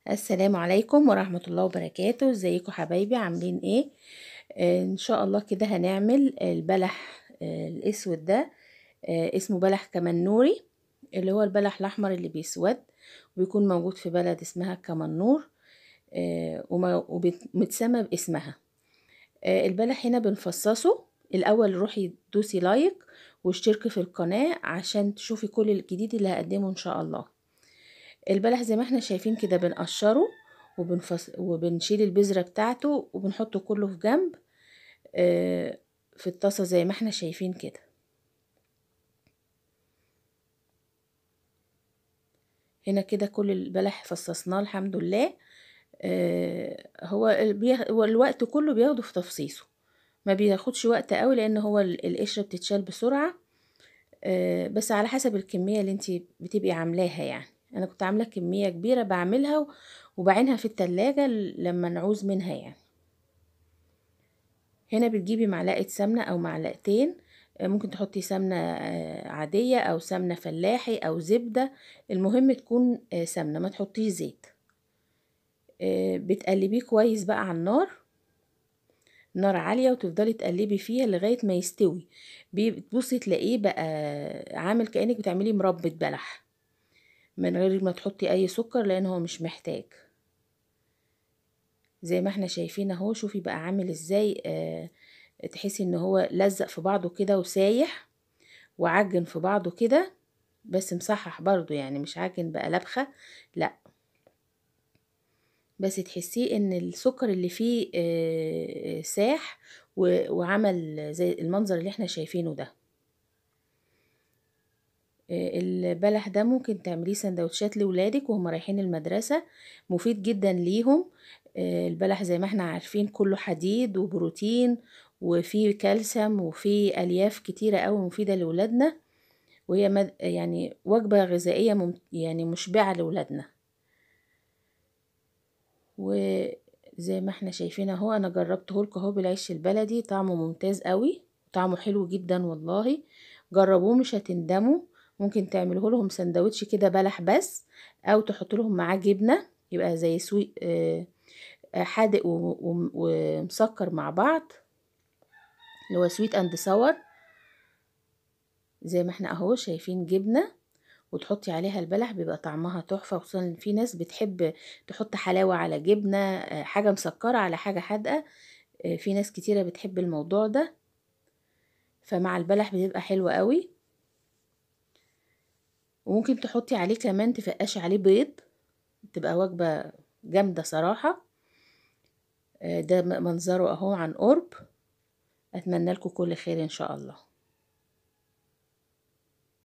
السلام عليكم ورحمة الله وبركاته. ازيكم حبايبي، عاملين ايه؟ ان شاء الله كده هنعمل البلح الاسود ده، اسمه بلح كمنوري، اللي هو البلح الاحمر اللي بيسود وبيكون موجود في بلد اسمها كمنور، ومتسمى باسمها. البلح هنا بنفصصه الاول. روحي دوسي like واشتركي في القناة عشان تشوفي كل الجديد اللي هقدمه ان شاء الله. البلح زي ما احنا شايفين كده بنقشره وبنشيل البذرة بتاعته وبنحطه كله في جنب في الطاسة زي ما احنا شايفين كده. هنا كده كل البلح فصصناه الحمد لله. هو الوقت كله بياخده في تفصيصه، ما بياخدش وقت قوي لان هو القشرة بتتشال بسرعة، بس على حسب الكمية اللي انتي بتبقي عاملاها. يعني انا كنت عامله كمية كبيرة بعملها وبعينها في التلاجة لما نعوز منها. يعني هنا بتجيبي معلقه سمنه او معلقتين، ممكن تحطي سمنه عادية او سمنه فلاحي او زبدة، المهم تكون سمنه، ما تحطيش زيت. بتقلبيه كويس بقى على النار، نار عالية، وتفضلي تقلبي فيها لغاية ما يستوي. بتبصي تلاقيه بقى عامل كانك بتعملي مربى بلح من غير ما تحطي اي سكر لان هو مش محتاج. زي ما احنا شايفين اهو، شوفي بقى عامل ازاي. تحسي ان هو لزق في بعضه كده وسايح وعجن في بعضه كده، بس مصحح برضو، يعني مش عجن بقى لبخه، لا، بس تحسيه ان السكر اللي فيه ساح وعمل زي المنظر اللي احنا شايفينه ده. البلح ده ممكن تعمليه سندوتشات لولادك وهم رايحين المدرسة، مفيد جدا ليهم. البلح زي ما احنا عارفين كله حديد وبروتين وفيه كالسيوم وفيه الياف كتيرة قوي مفيدة لولادنا، وهي يعني وجبة غذائية يعني مشبعة لولادنا. وزي ما احنا شايفين اهو، انا جربته لكم اهو بالعيش البلدي، طعمه ممتاز قوي، طعمه حلو جدا والله، جربوه مش هتندموا. ممكن تعملوه لهم سندوتش كده بلح بس، او تحط لهم معاه جبنه، يبقى زي سوي حادق ومسكر مع بعض، اللي هو sweet and sour. زي ما احنا اهو شايفين جبنه وتحطي عليها البلح، بيبقى طعمها تحفة. خصوصا في ناس بتحب تحط حلاوة على جبنه، حاجة مسكره على حاجة حادقه، في ناس كتيرة بتحب الموضوع ده، فمع البلح بيبقى حلو قوي. وممكن تحطي عليه كمان، تفقشي عليه بيض، تبقى وجبة جامدة صراحة. ده منظره اهو عن قرب. اتمنى لكم كل خير ان شاء الله.